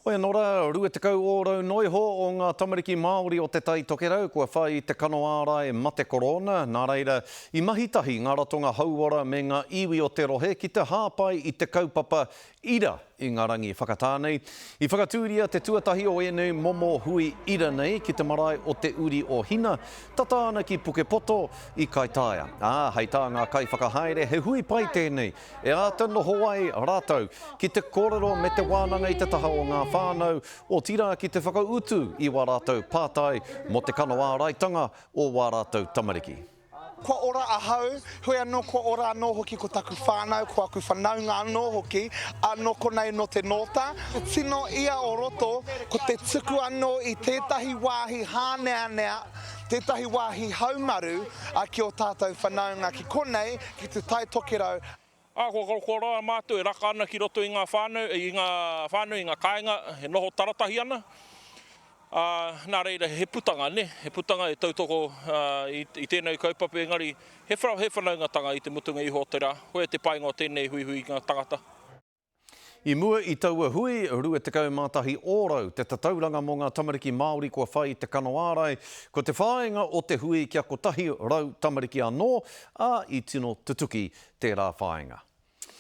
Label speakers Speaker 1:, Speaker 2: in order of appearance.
Speaker 1: Hoi anō rā, 20 ōrau noa iho o ngā tamariki Māori o Te Tai Tokerau kua whai i te kano ārai mate korona, nā reira, i mahi tahi ngā ratonga hauora me ngā iwi o te rohe ki te hāpai i te kaupapa ira i ngā rangi whakatā nei. I whakatūria te tuatahi o ēnei momo hui ira nei ki te marae o Te Uri o Hina, tata ana ki Pukepoto, i Kaitaia. Ā, hei tā ngā kaiwhakahaere, he hui pai tēnei e āta noho ai rātou ki te kōrero me te wānanga i te taha o ngā whānau, otirā ki te whakautu i wā rātou pātai mō te kano āraitanga o wā rātou tamariki.
Speaker 2: Kua ora ahau, heoi anō kua ora anō hoki ko taku whānau, ko aku whanaunga anō hoki, ā, nō konei nō te nōta. Te tino ia o roto, ko te tuku anō i tētahi wāhi hāneanea, tētahi wāhi haumaru, ā, ki ō tātou whanaunga ki konei, ki Te Tai Tokerau.
Speaker 3: Ā, kua, kua roa mātou e raka ana ki roto i ngā whānau, i ngā whānau, i ngā kāinga e noho taratahi ana. Ā, nā reira, he putanga, nē, he putanga e tautoko i, i tēnei kaupapa, engari he, he whanaungatanga i te mutunga iho o te rā. Koia te painga o tēnei huihuinga tangata.
Speaker 1: I mua i taua hui, 21 ōrau te tatauranga mō ngā tamariki Māori kua whai i te kano ārai, ko te whāinga o te hui kia 100 tamariki anō, ā, i tino tutuki tērā whāinga.